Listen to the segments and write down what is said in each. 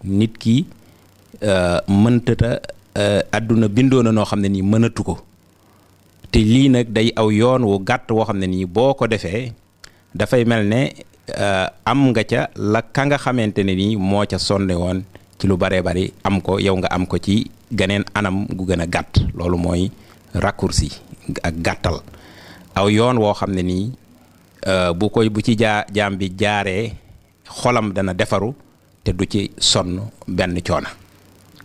nit ki mëntata àdduna bindoo na noo xam ne nii mënatu ko te lii nag day aw yoon wu gàtt woo xam ne nii boo ko defee dafay mel ne am nga ca la ka nga xamante ne nii moo ca sonne woon ci lu baree bari am ko yow nga am ko ci geneen anam gu gën a gàtt. loolu mooy raccourci ak gàttal aw yoon woo xam ne nii bu ci jaam bi jaaree xolam dana defaru te du ci sonn benn coona.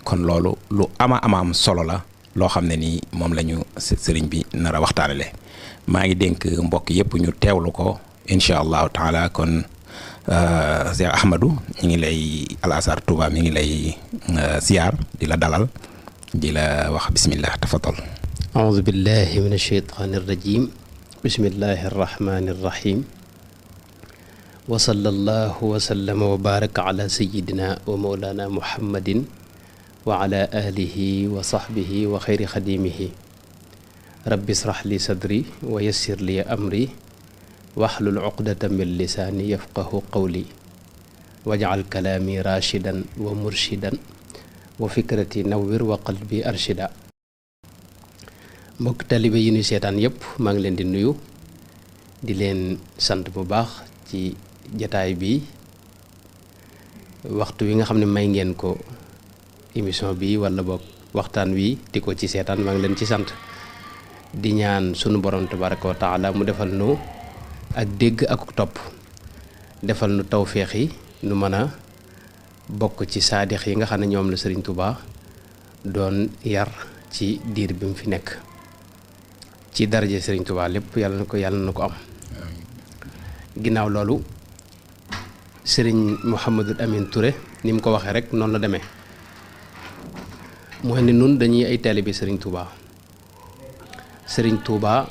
kon loolu lu am solo la loo xam ne nii moom la ñu sëriñ bi nar a waxtaanale. maa ngi dénk mbokk yëpp ñu teewlu ko incha allahu taala. kon Cheikh Ahmadou ñu ngi lay Al Azhar Touba mi ngi lay siyaar di la dalal di la wax bismillah tafadal. aoudu billahi min asheytaani irrajim bismillahi arrahmani irrahim wa sallallahu wa sallama wa baraka ala sayidina wa mawlana muhammadin wa ala alihi wa sahbihi wa xayri xadimihi rabbi israh li sadri wa yassir li amri waxlul uqdata min lisaani yafqahu qawli wajcal kalaami rashidan wa murshidan wa fikrati nawwir wa qalbi arshida. mbokk talibe yi ñuy seetaan yépp maa ngi leen di nuyu di leen sant bu baax ci jataay bi waxtu wi nga xam ne may ngeen ko émission bi wala boog waxtaan wi di ko ci seetaan maa ngi leen ci sant di ñaan sunu borom tabaraka wa taala mu defal nu ak dégg ak topp defal nu tawféex yi nu mën a bokk ci saadix yi nga xam ne ñoom la Sëriñ Tuubaa doon yar ci diir bi mu fi nekk ci daraje Sëriñ Tuubaa lépp yàlla na ko am. ginnaaw loolu Sëriñ Mouhamadou Amine Touré ni mu ko waxee rek noonu la demee mooy ne nun dañuy ay taalibe Sëriñ Tuubaa Sëriñ Tuubaa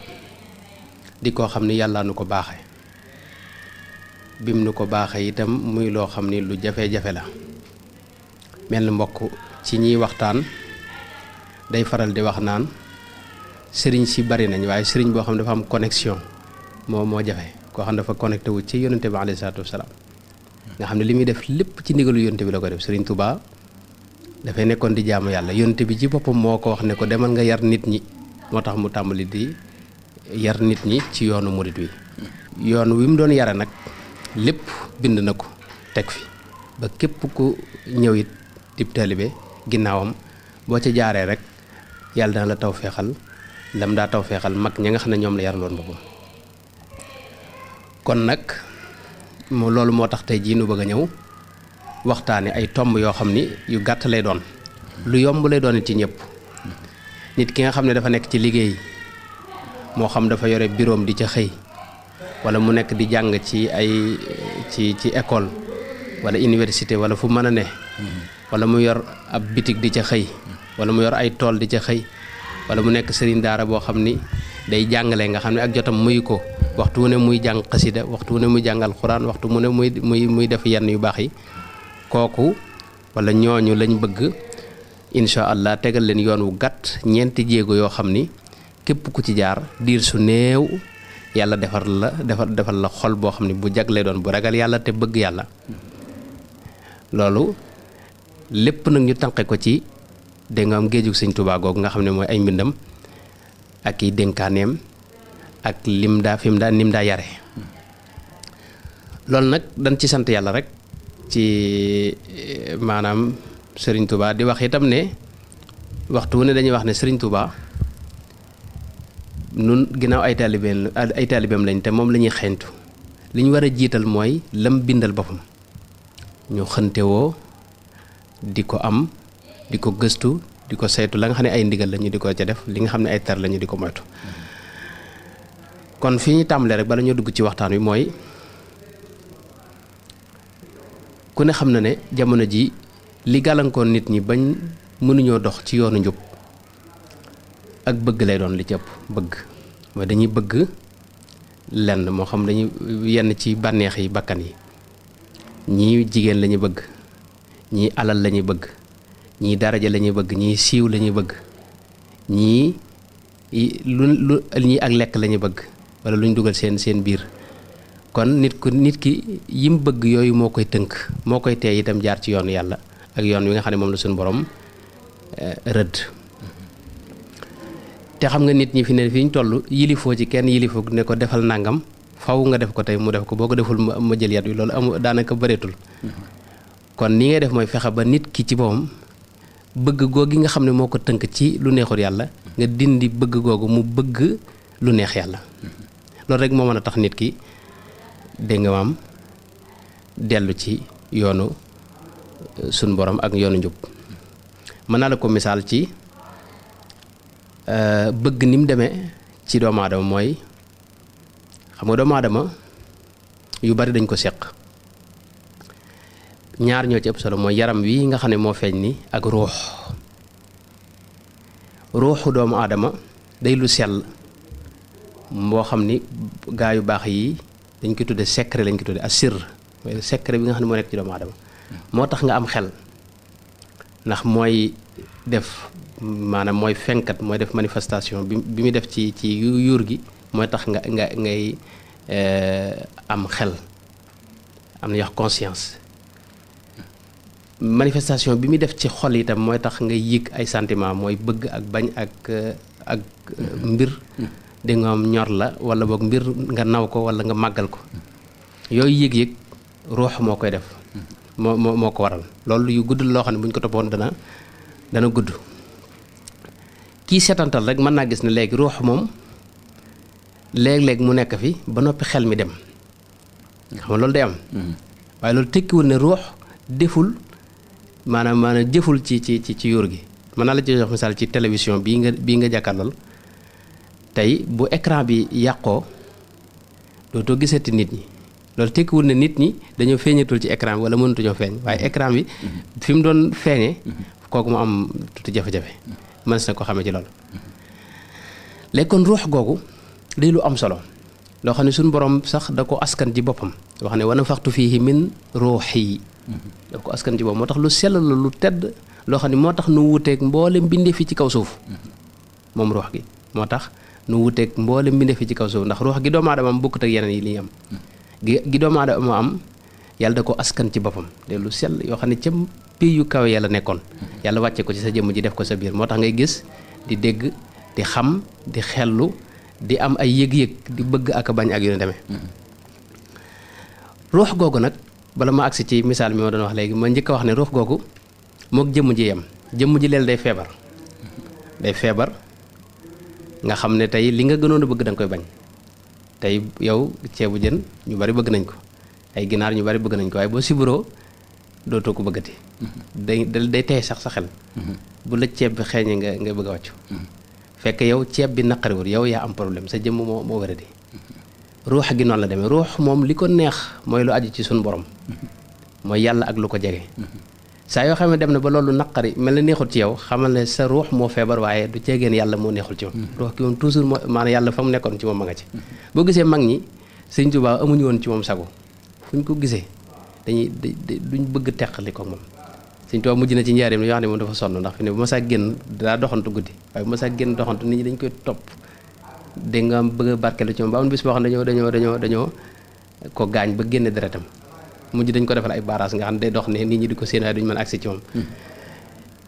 di koo xam ni yàlla nu ko baaxe bim nu ko baaxe itam muy loo xam ni lu jafe-jafe la. mel ni mbokk ci ñiy waxtaan day faral di wax naan sëriñ si bari nañ waaye sëriñ boo xam ne dafa am connexion moo jafe. koo xam ne dafa connecté wu ci yonente bi alayhi salaatu wasalaam nga xam ne li muy def lépp ci ndigalu yonente bi la ko def. Sëriñ Tuubaa dafay nekkoon di jaamu yàlla yonente bi ci boppam moo ko wax ne ko demal nga yar nit ñi moo tax mu tàmbali di yar nit ñi ci yoonu murit wi. yoon wi mu doon yare nag lépp bind na ko teg fi ba képp ku ñëw it dib taalibe ginnaawam boo ca jaaree rek yàlla dana la taw feexal lam daa taw feexal mag ña nga xam ne ñoom la yaraloon boppam. kon nag loolu moo tax tey jii nu bëgg a ñëw waxtaane ay tomb yoo xam ni yu gàtt lay doon lu yomb lay doon ci ñëpp. nit ki nga xam ne dafa nekk ci liggéey moo xam dafa yore bureau di ca xëy wala mu nekk di jàng ci école wala université wala fu mën a ne wala mu yor ab bitig di ca xëy wala mu yor ay tool di ca xëy wala mu nekk sëriñ daara boo xam ni day jàngale nga xam ne ak jotam muy ko waxtu wu ne muy jàng xasida waxtu wu ne muy jàngal xuraan waxtu mu ne muy def yenn yu baax yi kooku wala ñooñu lañ bëgg incha allah tegal leen yoon wu gàtt ñeenti jéego yoo xam ni képp ku ci jaar diir su néew yàlla defal la xol boo xam ne bu jagle doon bu ragal yàlla te bëgg yàlla. loolu lépp nag ñu tànqe ko ci dégg nga am géejug Sëñ Tuubaa googu nga xam ne mooy ay mbindam ak i dénkaaneem ak nim daa yare. loolu nag dañ ci sant yàlla rek ci maanaam Sëriñ Tuubaa di wax itam ne waxtu wu ne dañuy wax ne Sëriñ Tuubaa nun ginnaaw ay taalibeem lañ te moom la ñuy xeeñtu li ñu war a jiital mooy lam bindal boppam ñu xëntewoo di ko am di ko gëstu di ko saytu la nga xam ne ay ndigal lañu di ko ca def li nga xam ne ay tar lañu di ko moytu. kon fii ñu tàmbalee rek bala ñoo dugg ci waxtaan wi mooy ku ne xam na ne jamono ji li gàllankoor nit ñi bañ mënuñoo dox ci yoonu njub ak bëgg lay doon li ci ëpp bëgg mooy dañuy bëgg lenn moo xam dañuy yenn ci bànneex yi bakkan yi ñii jigéen lañuy bëgg ñii alal lañuy bëgg ñii daraja lañuy bëgg ñii siiw lañuy bëgg ñii ñii ak lekk lañuy bëgg wala luñ dugal seen biir kon nit ki yim bëgg yooyu moo koy tënk moo koy tee itam jaar ci yoonu yàlla ak yoon wi nga xam ne moom la suñu borom rëdd te xam nga nit ñi fi ne fi ñu toll yilifoo ci kenn yilifoo ne ko defal nangam faw nga def ko tey mu def ko boo ko deful ma jël yat wi loolu amu daanaka bëreetul kon ni ngay def mooy fexe ba nit ki ci boppam bëgg googi nga xam ne moo ko tënk ci lu neexul yàlla nga dindi bëgg googu mu bëgg lu neex yàlla loolu rek moo mën a tax nit ki dégg nga maam dellu ci yoonu suñ borom ak yoonu njub mën naa la ko misaal ci bëgg ni mu demee ci doomu aadama mooy xam nga doomu aadama yu bari dañ ko seq ñaar ñoo ci ëpp solo mooy yaram wi nga xam ne moo feeñ ni ak ruuxu doomu aadama day lu sell moo xam ni gaa yu baax yi dañ koy tudde secret lañ koy tudde asir mooy secret bi nga xam ne moo nekk ci doomu aadama moo tax nga am xel ndax mooy def maanaam mooy fenkat mooy def manifestation bi muy def ci yuur gi mooy tax ngay am xel am na yox conscience manifestation bi muy def ci xol itam mooy tax nga yëg ay sentiment mooy bëgg ak bañ ak mbir di nga am ñor la wala boog mbir nga naw ko wala nga màggal ko yooyu yëg-yëg ruux moo koy def moo ko waral loolu yu gudd loo xam ne bu ñu ko toppoon dana gudd kii seetantal rek mën naa gis ne léegi ruux moom léeg-léeg mu nekk fi ba noppi xel mi dem xam nga loolu day am waaye loolu tekkiwul ne ruux deful maanaam jëful ci yóor gi mën naa la ci jox misaal ci télévision bii nga jàkkaarlool tey bu écran bi yàqoo dootoo gisati nit ñi loolu tekkiwul ne nit ñi dañoo feeñatul ci écran bi wala mënatuñoo feeñ waaye écran bi fi mu doon feeñee kooku mu am tuuti jafe-jafe mën na ko xamee ci loolu léegi kon ruux googu day lu am solo loo xam ne suñu borom sax da ko askan ci boppam wax ne wa nafaxtu fiihi min ruuxi da ko askan ci boppam moo tax lu sell la lu tedd loo xam ne moo tax nu wuteeg mboolem mbindee fi ci kaw suuf moom ruux gi moo tax nu wuteeg mboolem mbindee fi ci kaw suuf ndax ruux gi doomu aadama am bokkut ak yeneen yi li ñu am gi doomu aadama am yàlla da ko askan ci boppam de lu sell yoo xam ne ca pays yu kawe yàlla nekkoon yàlla wàcce ko ci sa jëmm ji def ko sa biir moo tax ngay gis di dégg di xam di xellu di am ay yëg-yëg di bëgg ak a bañ ak yu ne demee ruux googu nag bala ma agsi ci misaal mi ma doon wax léegi ma njëkk a wax ne ruux googu mook jëmm ji yem jëmm ji leel day feebar nga xam ne tey li nga gënoon a bëgg da nga koy bañ tey yow ceebu jën ñu bari bëgg nañ ko ay ginaar ñu bari bëgg nañ ko waaye boo siburoo dootoo ko bëggati day tey sax sa xel bu la ceeb bi xeeñee nga bëgg a wàccu fekk yow ceeb bi naqariwul yow yaa am problème sa jëmm moo wéradi ruux gi noonu la demee ruux moom li ko neex mooy lu aju ci suñu borom mooy yàlla ak lu ko jege saa yoo xam ne dem na ba loolu naqari mel na neexul ci yow xamal ne sa ruux moo feebar waaye du ceegeen yàlla moo neexul ci moom ruux gi moom toujours moo maanaam yàlla fa mu nekkoon ci moom ma nga ci boo gisee mag ñi Sëñ Tuubaa amuñu woon ci moom sago fu ñu ko gisee duñ bëgg teqali ko moom Sëñ Tuubaa mujj na ci njaareem yoo xam ne moom dafa sonn ndax fi ne bu ma saa génn daa doxantu guddi waaye bu ma saa génn doxantu nit ñi dañ koy topp dégg nga bëgg a barkeelu ci moom ba am bis boo xam ne dañoo ko gaañ ba génne deretam mujj dañ ko defal ay baaraas nga xam ne day dox ne nit ñi di ko séen waaye duñu mën a agsi ci moom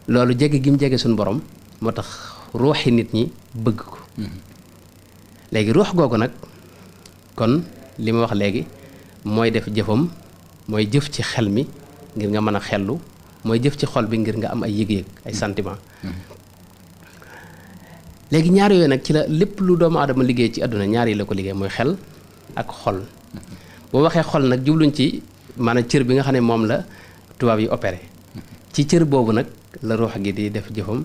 loolu jege gi mu jege suñu borom moo tax ruuxi nit ñi bëgg ko léegi ruux googu nag kon li ma wax léegi mooy def jëfam mooy jëf ci xel mi ngir nga mën a xellu mooy jëf ci xol bi ngir nga am ay yëg-yëg ay sentiment léegi ñaar yooyu nag ci la lépp lu doomu aadama liggéey ci àdduna ñaar yi la ko liggéey mooy xel ak xol boo waxee xol nag jubluñ ci maanaam cër bi nga xam ne moom la tubaab yi opéré ci cër boobu nag la ruux gi di def jëfam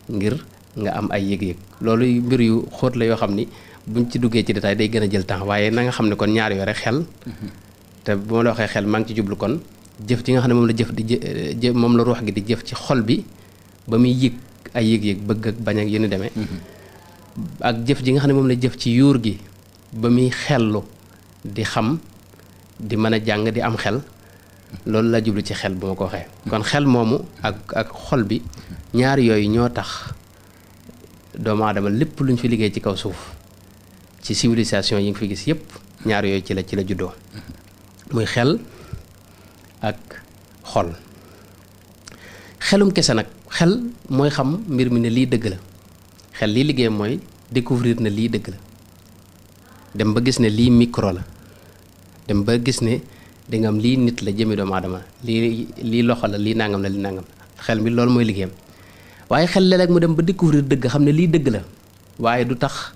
ngir nga am ay yëg-yëg loolu mbir yu xóot la yoo xam ni buñ ci duggee ci détail day gën a jël temps waaye na nga xam ne kon ñaar yooyu rek xel te bu ma la waxee xel maa ngi ci jublu kon jëf ci nga xam ne moom la jëf di moom la ruux gi di jëf ci xol bi ba muy yëg ay yëg-yëg bëgg ak bañ ak yu ni demee ak jëf ji nga xam ne moom la jëf ci yuur gi ba muy xellu di xam di mën a jàng di am xel loolu la jublu ci xel bu ma ko waxee kon xel moomu ak xol bi ñaar yooyu ñoo tax doomu aadama lépp luñ fi liggéey ci kaw suuf ci civilisation yi nga fi gis yépp ñaar yooyu ci la juddoo muy xel ak xol. xelum kese nag xel mooy xam mbir mi ne lii dëgg la, xel lii liggéeyam mooy découvrir ne lii dëgg la, dem ba gis ne lii micro la, dem ba gis ne di nga am lii nit la jëmi doomu aadama, lii loxo la, lii nangam la, lii nangam la. xel mi loolu mooy liggéeyam. waaye xel léeg-léeg mu dem ba découvrir dëgg, xam ne lii dëgg la, waaye du tax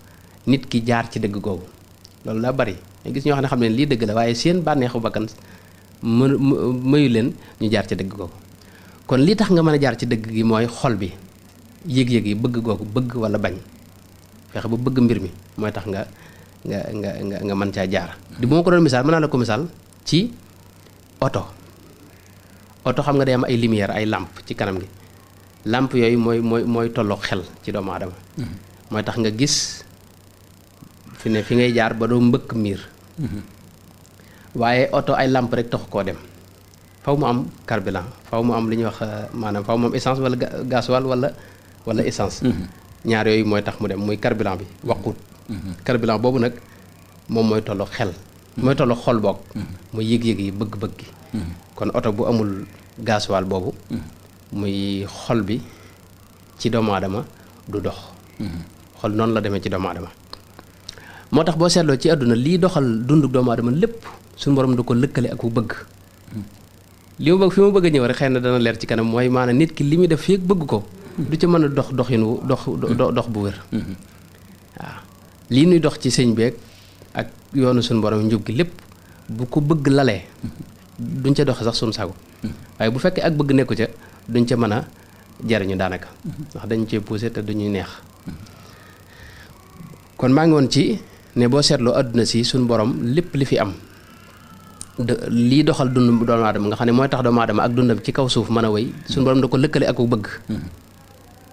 nit ki jaar ci dëgg googu. loolu daa bari nga gis ñoo xam ne lii dëgg la waaye seen bànneexu bakkan mayu leen ñu jaar ci dëgg googu. kon lii tax nga mën a jaar ci dëgg gi mooy xol bi, yëg-yëg yi, bëgg googu, bëgg wala bañ, fexe ba bëgg mbir mi mooy tax nga mën caa jaar. di bu ma ko doon misaal mën naa la ko misaal ci oto xam nga day am ay lumière, ay lampe ci kanam gi. lampe yooyu mooy tolloog xel ci doomu aadama. mooy tax nga gis fi ngay jaar ba doo mbëkk miir. waaye oto ay lampe rek taxu koo dem, faw mu am carburant, faw mu am li ñuy wax maanaam faw mu am essence wala gasoil wala essence. ñaar yooyu mooy tax mu dem, muy carburant bi waqut. carburant boobu nag moom mooy tolloog xel, mooy tolloog xol boog. muy yëg-yëg yi, bëgg-bëgg gi. kon oto bu amul gasoil boobu muy xol bi ci doomu aadama du dox. xol noonu la demee ci doomu aadama. moo tax boo seetloo ci àdduna lii doxal dundu doomu aadama lépp suñu borom du ko lëkkale ak bu bëgg. li ma bëgg fi ma bëgg a ñëw rek xëy na dana leer ci kanam mooy maanaam nit ki li muy def fii bëgg ko du ci mën a dox bu wér. waaw lii nuy dox ci sëñ beeg ak yoonu suñu borom njub gi lépp bu ko bëgg lalee duñ ca doxe sax suñu sago. waaye bu fekkee ak bëgg nekku ca duñ ca mën a jariñu daanaka. ndax dañu cee poussé te duñuy neex. kon maa ngi woon ci ne boo seetloo àdduna si suñu borom lépp li fi am lii doxal dund doomu aadama nga xam ne mooy tax doomu aadama ak dundam ci kaw suuf mën a wéy suñu borom da ko lëkkale ak bëgg.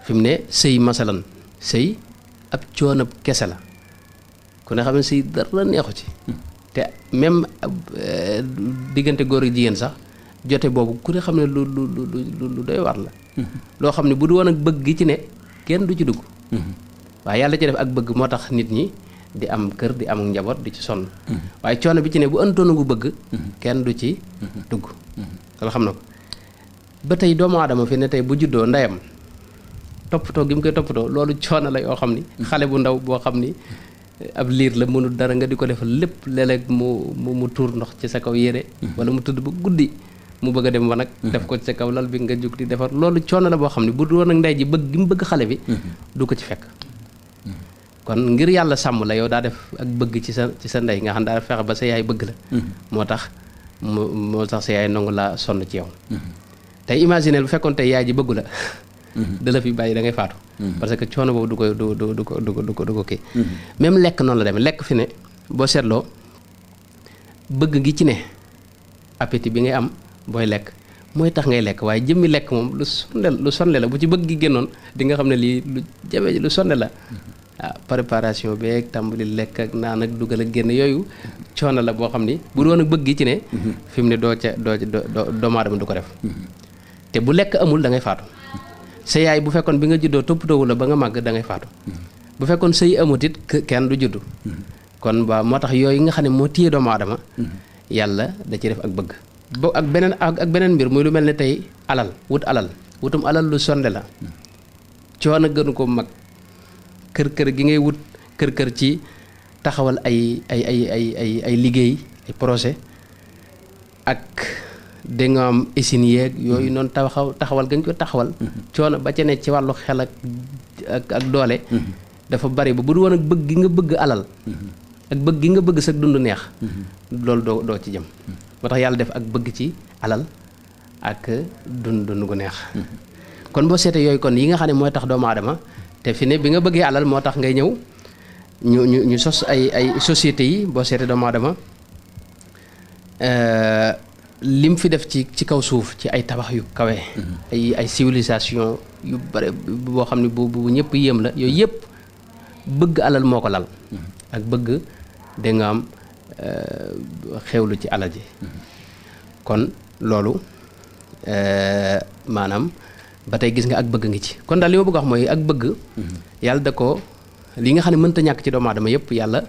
fi mu ne sëy masalan sëy ab coonab kese la ku ne xam ne sëy dara neexu ci. te même diggante góor ak jigéen sax jote boobu ku ne xam ne lu doy war la. loo xam ne bu du woon ak bëgg gi ci ne kenn du ci dugg. waaye yàlla ci def ak bëgg moo tax nit ñi di am kër di am njaboot di ci sonn. waaye coono bi ci ne bu ëntoon gu bëgg kenn du ci dugg. loolu xam na ko ba tey doomu aadama fi ne tey bu juddoo ndeyam toppatoo gi mu koy toppatoo loolu coono la yoo xam ni xale bu ndaw boo xam ni ab liir la mënul dara nga di ko defal lépp léeg-léeg mu tuur ndox ci sa kaw yére wala mu tëdd ba guddi mu bëgg a dem wanag def ko ci sa kaw lal bi nga jug di defar loolu coono la boo xam ne bu doon ak ndey ji bëgg gi mu bëgg xale bi du ko ci fekk. kon ngir yàlla sàmm la yow daa def ak bëgg ci sa ndey nga xam daa fexe ba sa yaay bëgg la. moo tax sa yaay nangu laa sonn ci yow. tey imaginer bu fekkoon tey yaay ji bëggu la. da la fi bàyyi da ngay faatu. parce que coono boobu du ko kii. même lekk noonu la demee lekk fi ne boo seetloo bëgg gi ci ne appétit bi ngay am booy lekk mooy tax ngay lekk waaye jëmmi lekk moom lu sonle la bu ci bëgg gi génnoon di nga xam ne lii lu jafe lu sonle la. waaw préparation beeg tàmbali lekk ak naan ak dugal ak génn yooyu coono la boo xam ni bu doon ak bëgg gi ci ne. fi mu ne doomu aadama du ko def. te bu lekk amul da ngay faatu. sa yaay bu fekkoon bi nga juddoo toppatoowu la ba nga màgg da ngay faatu. bu fekkoon sëy amut it kenn du juddu. kon ba moo tax yooyu nga xam ne moo téye doomu aadama. yàlla da ci def ak bëgg. ak beneen mbir muy lu mel ne tey wutum alal lu sonde la. coono gënu ko mag. kër gi ngay wut kër ci taxawal ay liggéey ay projet ak da nga am usine yeeg yooyu noonu taxawal gañ ko taxawal. coono ba ca ne ci wàllu xel ak doole. dafa bari ba bu du woon ak bëgg gi nga bëgg alal. ak bëgg gi nga bëgg sa dund neex. loolu doo ci jëm. moo tax yàlla def ak bëgg ci alal ak dund gu neex. kon boo seetee yooyu kon yi nga xam ne mooy tax doomu aadama. te fi ne bi nga bëggee alal moo tax ngay ñëw ñu sos ay sociétés yi boo seetee doomu aadama lim fi def ci kaw suuf ci ay tabax yu kawe. ay civilisation yu bare boo xam ne bu ñëpp yéem la yooyu yëpp bëgg alal moo ko lal. ak bëgg da nga am xewlu ci alal ji. kon loolu maanaam. ba tey gis nga ak bëgg ngi ci kon daal li ma bëgg wax mooy ak bëgg. yàlla da ko li nga xam ne mënta ñàkk ci doomu aadama yëpp yàlla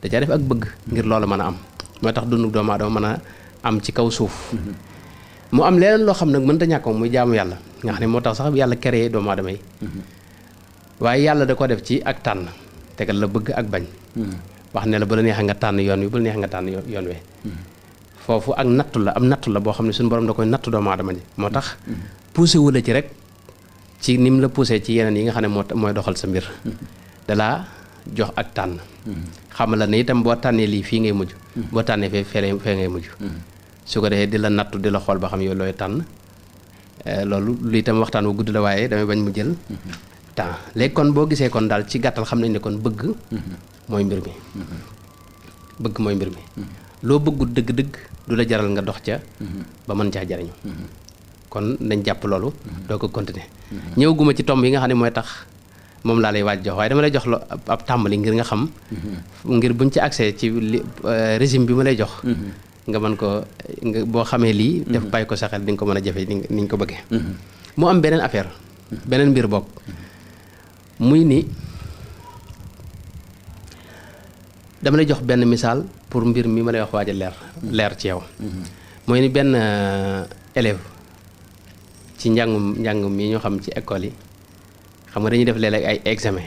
da caa def ak bëgg ngir loola mën a am moo tax dundu doomu aadama mën a am ci kaw suuf mu am leneen loo xam nag mënta ñàkk muy jaamu yàlla nga xam ne moo tax sax yàlla créé doomu aadama yi waaye yàlla da ko def ci ak tànn tegal la bëgg ak bañ wax ne la bu la neexee nga tànn yoon wi bu la neexee nga tànn yoon wi foofu ak nattu la am nattu la boo xam ne suñu borom da koy nattu doomu aadama ji moo tax poussé wu la ci rek ci ni mu la poussé ci yeneen yi nga xam ne mooy doxal sa mbir dalaa jox ak tànn xam la ne itam boo tànnee lii fii ngay mujj boo tànnee fee ngay mujj su ko defee di la nattu di la xool ba xam yow looy tànn loolu lu itam waxtaan wu gudd la waaye damay bañ mu jël temps léegi kon boo gisee kon daal ci gàttal xam nañ ne kon bëgg mooy mbir mi bëgg mooy mbir mi loo bëggul dëgg-dëgg du la jaral nga dox ca ba mën caa jariñu kon nañ jàpp loolu doo ko continuer ñëwaguma ci tomb yi nga xam ne mooy tax moom laa lay waaj jox waaye dama lay jox la ab tàmbali ngir nga xam ngir buñ ci accès ci régime bi ma lay jox nga mën ko boo xamee lii def bàyyi ko sa xel di nga ko mën a jafe ni ñu ko bëggee mu am beneen affaire beneen mbir bokk muy ni dama lay jox benn misaal pour mbir mi ma lay wax waaj a leer ci yow mooy ni benn élève ci njàng mi ñoo xam ci école yi xam nga dañuy def léeg-léeg ay examen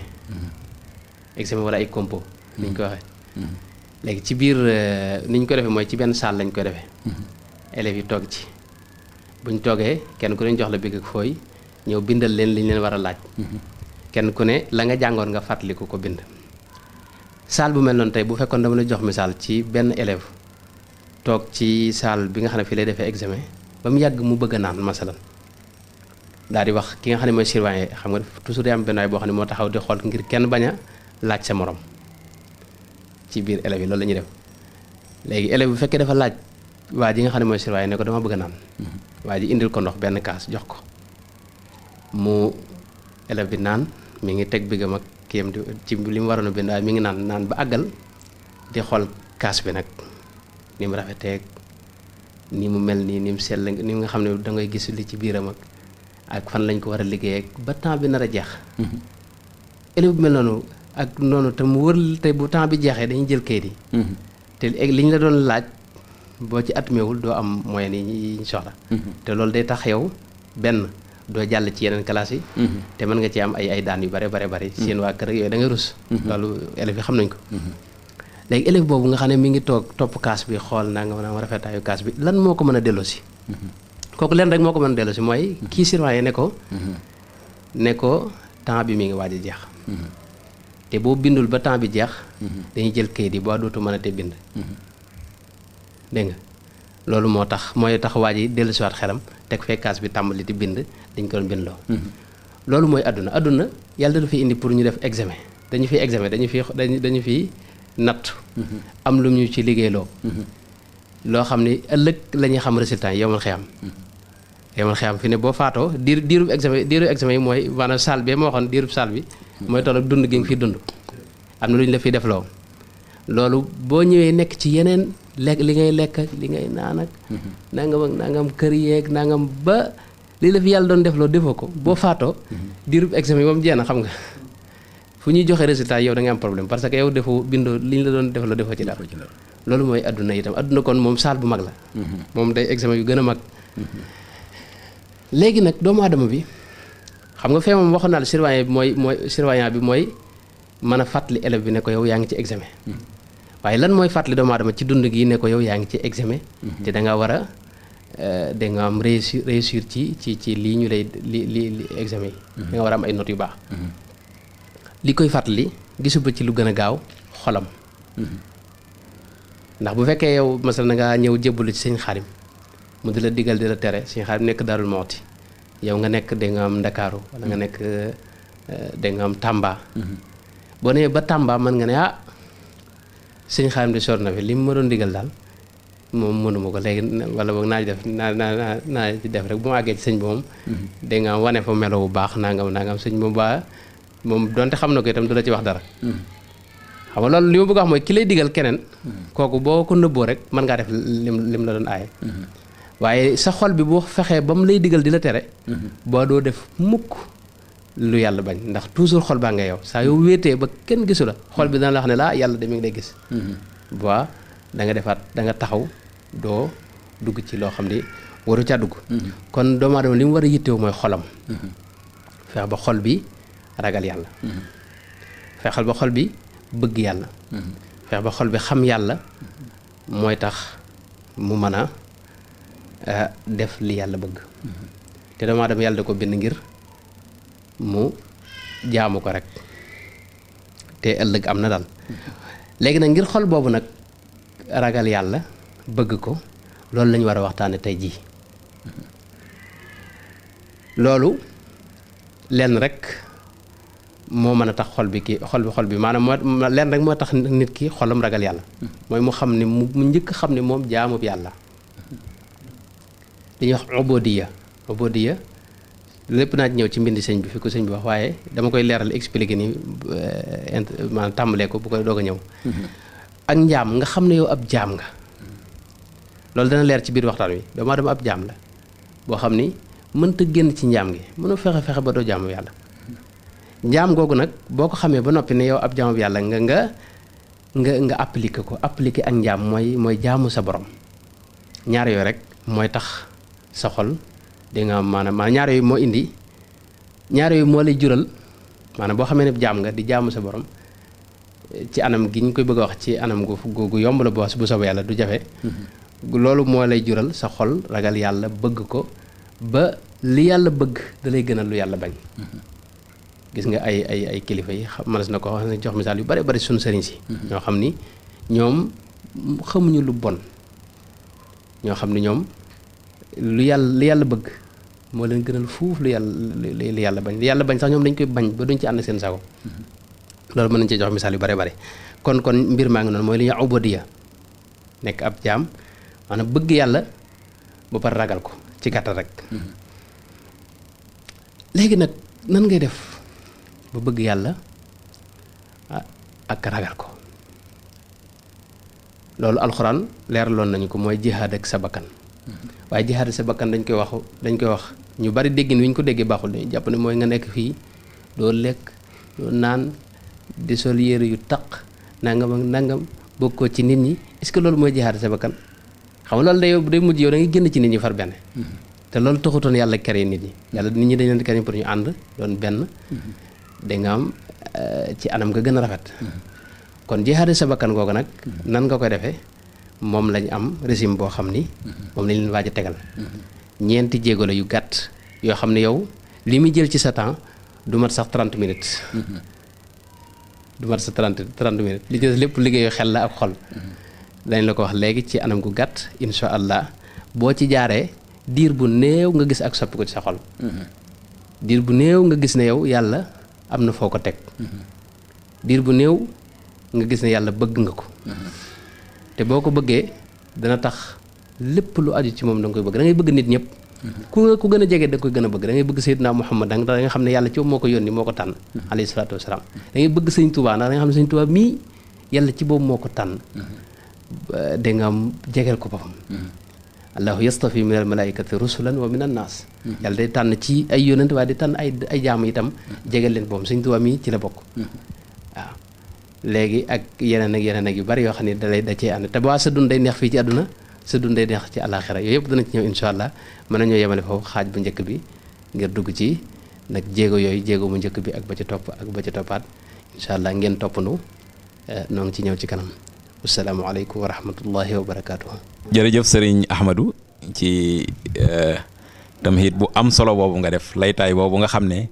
wala ay compo ni ñu ko waxee léegi ci biir ni ñu ko defee mooy ci benn salle lañ koy defee élèves yi toog ci buñ toogee kenn ku ne jox la bigg ak fooy ñëw bindal leen li ñu leen war a laaj kenn ku ne la nga jàngoon nga fàttaliku ko bind salle bu mel noonu tey bu fekkoon dama la jox misaal ci benn élève toog ci salle bi nga xam ne fii lay defee examen ba mu yàgg mu bëgg a naan masalan daal di wax ki nga xam ne mooy surveillant xam nga toujours day am benn waay boo xam ne moo taxaw di xool ngir kenn bañ a laaj sa morom ci biir élèves yi loolu la ñuy def léegi élève bu fekkee dafa laaj waa ji nga xam ne mooy surveillant ne ko dama bëgg a naan waa ji indil ko ndox benn kaas jox ko mu élève bi naan mi ngi teg bigam ak kiyam di ci li mu waroon a bind waaye mi ngi naan ba àggal di xool kaas bi nag ni mu rafetee ni mu mel nii ni mu sell ni nga xam ne da ngay gis li ci biiram ak fan lañ ko war a liggéey ba temps bi nar a jeex élève bu mel noonu ak noonu te mu wër te bu temps bi jeexee dañuy jël kayit yi te li ñu la doon laaj boo ci atmewul doo am moyen yi ñu soxla te loolu day tax yow benn doo jàll ci yeneen classe yi te mën nga ci am ay daan yu bare seen waa kër yooyu da ngay rus loolu élèves yi xam nañ ko léegi élève boobu nga xam ne mi ngi topp kaas bi xool naa nga mën a rafetaayu kaas bi lan moo ko mën a delloosi kooku leen rek moo ko mën a delloosi mooy kii surveillant ne ko temps bi mi ngi waaj a jeex te boo bindul ba temps bi jeex dañuy jël kayit yi boo dootu mën a te bind dégg nga loolu moo tax mooy tax waa ji dellusiwaat xelam teg fee kaas bi tàmbali di bind dañ ko doon bind loo loolu mooy àdduna yàlla dafa fi indi pour ñu def examen dañu fi natt am lu ñu ci liggéeyloo loo xam ni ëllëg la ñuy xam résultat yi yomal xiyam fi ne boo faatoo diirub examen yi mooy maanaam salle bi ma waxoon diirub salle bi mooy toll ak dund gi nga fi dund am na lu ñu la fi def loo loolu boo ñëwee nekk ci yeneen lekk li ngay lekk ak li ngay naan ak nangam kër yeeg nangam ba li la fi yàlla doon def loo defoo ko boo faatoo diirub examen yi moom jeex na xam nga fu ñuy joxe résultat yow da ngay am problème parce que yow defoo bindoo li ñu la doon def loo defoo ci dara loolu mooy adduna itam adduna kon moom saal bu mag la moom day examen yu gën a mag léegi nag doomu aadama bi xam nga fee moom waxoon naa la surveillant bi mooy mën a fàttali élève bi ne ko yow yaa ngi ci examen waaye lan mooy fàttali doomu aadama ci dund gi ne ko yow yaa ngi ci examen te da nga war a da nga am réussir ci lii ñu lay li examen yi da nga war a am ay notes yu baax li koy fàttali gisu ba ci lu gën a gaaw xolam ndax bu fekkee yow masal na ngaa ñëw jébbalu ci sëñ Xaadim mu di la digal di la tere sëñ Xaadim nekk Daarul Muxti yow nga nekk da nga am Ndakaaru wala nga nekk da nga am Tamba boo nee ba Tamba mën nga ne sëñ Xaadim di sor na fi li mu ma doon digal daal moom mënuma ko léegi wala boog naa ci def rek bu ma àggee ci sëñ bi moom da nga wane fa melo bu baax nangam sëñ moom moom donte xam na ko itam du la ci wax dara xam nga loolu li ma bëgg a wax mooy ki lay digal keneen kooku boo ko nëbboo rek mën ngaa def lim la doon aaye waaye sa xol bi boo fexee ba mu lay digal di la tere boo doo def mukk lu yàlla bañ ndax toujours xol baa nga yow saa yow wéetee ba kenn gisu la xol bi dana la wax ne laa yàlla de mi ngi lay gis bois da nga defaat da nga taxaw doo dugg ci loo xam ne waru caa dugg kon doomu aadama li mu war a yittewu mooy xolam feex ba xol bi ragal yàlla fexal ba xol bi bëgg yàlla feex ba xol bi xam yàlla mooy tax mu mën a def li yàlla bëgg te doomu aadama yàlla da ko bind ngir mu jaamu ko rek te ëllëg am na daal léegi nag ngir xol boobu nag ragal yàlla bëgg ko loolu lañu war a waxtaane tey jii loolu lenn rek moo mën a tax xol bi maanaam moo lenn rek moo tax nit ki xolam ragal yàlla mooy mu xam ne mu njëkk xam ne moom jaamub yàlla li ñuy wax ubudiyya lépp naa ci ñëw ci mbindi sëñ bi fi ko sëñ bi wax waaye dama koy leeral expliquer ni maanaam tàmbalee ko bu koy doog a ñëw ak njaam nga xam ne yow ab jaam nga loolu dana leer ci biir waxtaan wi doomu aadama ab jaam la boo xam ni mënta génn ci njaam gi mënoo fexe ba doo jaamu yàlla njaam googu nag boo ko xamee ba noppi ne yow ab jaamu yàlla nga appliquer ak njaam mooy jaamu sa borom ñaar yooyu rek mooy tax sa xol di nga maanaam ñaar yooyu moo indi ñaar yooyu moo lay jural maanaam boo xamee ne jaam nga di jaamu sa borom ci anam gi ñu koy bëgg a wax ci anam gu yomb la bu soobee yàlla du jafe loolu moo lay jural sa xol ragal yàlla bëgg ko ba li yàlla bëgg da lay gënal lu yàlla bañ gis nga ay kilifa yi mënees na ko jox misaal yu bari suñu sëriñ si ñoo xam ni ñoom xamuñu lu bon ñoo xam ni ñoom li yàlla bëgg moo leen gënal fuuf li yàlla bañ sax ñoom dañ koy bañ ba duñ ci ànd seen sago loolu mën nañ cee jox misaal yu bari kon mbir maa ngi noonu mooy li ñuy ubudiyya nekk ab jaam maanaam bëgg yàlla ba pare ragal ko ci gàttal rek léegi nag nan ngay def ba bëgg yàlla ak ragal ko loolu alxuraan leeraloon nañu ko mooy jihaad ak sa bakkan waaye jihaad ak sa bakkan dañ koy wax ñu bari déggin wi ñu ko déggee baaxul dañuy jàpp ne mooy nga nekk fii doo lekk doo naan di sol yére yu taq nangam ak nangam bëgg ko ci nit ñi est-ce que loolu mooy jihaad ak sa bakkan xam nga loolu day mujj yow da ngay génn ci nit ñi far benn te loolu taxutoon yàlla kere nit ñi yàlla nit ñi dañ leen kere pour ñu ànd doon benn da nga am ci anam nga gën a rafet kon jihaad sa bakkan googu nag nan nga koy defee moom lañ am régime boo xam ni moom lañ leen waaj a tegal ñeenti jéego la yu gàtt yoo xam ne yow li muy jël ci sa temps du mat sax 30 minutes du mat sax 30 minutes li ci des lépp liggéeyu xel la ak xol dañ la ko wax léegi ci anam gu gàtt insha allah boo ci jaaree diir bu néew nga gis ak soppi ko ci sa xol diir bu néew nga gis ne yow yàlla am na foo ko teg diir bu néew nga gis ne yàlla bëgg nga ko te boo ko bëggee dana tax lépp lu aju ci moom da nga koy bëgg da ngay bëgg nit ñëpp ku gën a jege da nga koy gën a bëgg da ngay bëgg Seydina Muhammad da nga xam ne yàlla ci moom moo ko yónni moo ko tànn alayhi salaatu wasalaam da ngay bëgg Sëñ Tuubaa ndax da nga xam ne Sëñ Tuubaa mii yàlla ci boobu moo ko tànn da nga am jegeel ko boppam allahu yastafi min al malaikati rusulan wa min an naas yàlla day tànn ci ay yónent waaye di tànn ay jaamu itam jegeel leen boppam Sëñ Tuubaa mii ci la bokk waaw léegi ak yeneen ak yu bari yoo xam ne da cee ànd te ba sa dund day neex fii ci àdduna sa dund day neex ci àllaaxira yooyu yëpp dana ci ñëw insha allah mën nañoo yemale foofu xaaj bu njëkk bi ngir dugg ci nag jéego mu njëkk bi ak ba ci topp ak ba ci toppaat insha allah ngeen toppanu noo ngi ci ñëw ci kanam asalaamaaleykum wa rahmatullahi wa barakaatu. jërëjëf sëriñ Ahmadou ci tamhid bu am solo boobu nga def laytaay boobu nga xam ne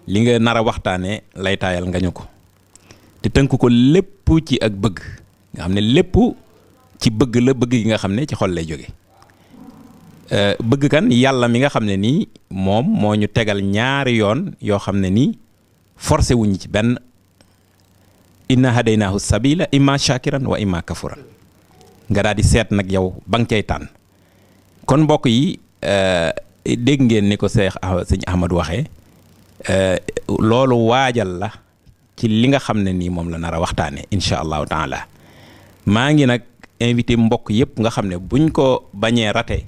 li nga nar a waxtaanee laytaayal nga ñu ko te tënk ko lépp ci ak bëgg nga xam ne lépp ci bëgg la bëgg gi nga xam ne ci xol lay jóge bëgg kan yàlla mi nga xam ne nii moom moo ñu tegal ñaari yoon yoo xam ne nii forcé wuñ ci benn inna hadaynaahu sabila imma shakiran wa imma kafuran nga daal di seet nag yow ba nga cay tànn kon mbokk yi dégg ngeen ni ko sëñ Ahmadou waxee loolu waajal la ci li nga xam ne nii moom la nar a waxtaane insha allahu taala maa ngi nag invité mbokk yëpp nga xam ne buñ ko bañee rate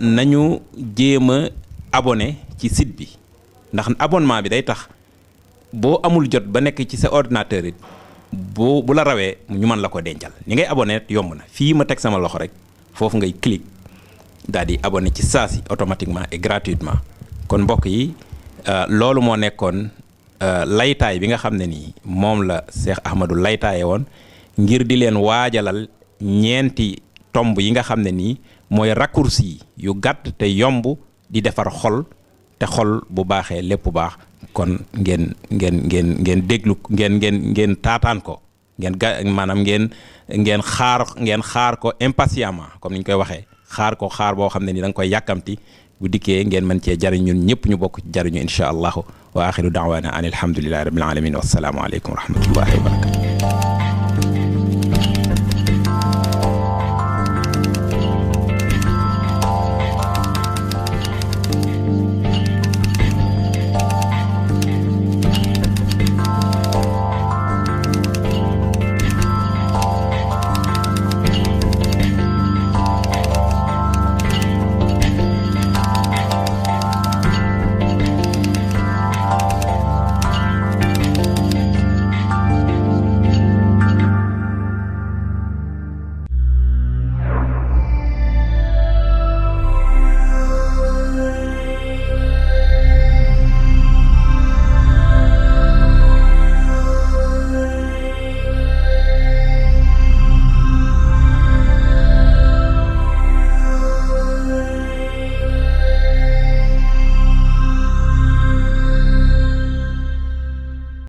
nañu jéem a abonné ci site bi ndax abonnement bi day tax boo amul jot ba nekk ci sa ordinateur it bu la rawee ñu mën la ko dencal. ni ngay abonné yomb na fii ma teg sama loxo rek foofu ngay clic daal di abonné ci saa si automatiquement et gratuitement. kon mbokk yi loolu moo nekkoon laytaay bi nga xam ne nii moom la Cheikh Ahmadou laytaaye woon ngir di leen waajalal ñeenti tomb yi nga xam ne nii mooy raccourci yu gàtt te yomb di defar xol te xol bu baaxee lépp baax. kon ngeen déglu ngeen taataan ko maanaam ngeen xaar ko impatiemment comme ni ñu koy waxee xaar boo xam ne ni da nga koy yàkkamti bu dikkee ngeen mën cee jariñ ñun ñëpp ñu bokk jariñu insha allahu wa axiru daawaana an alhamdulillahi rabbil alamin wassalaamu aleykum wa rahmatullahi wa barakatu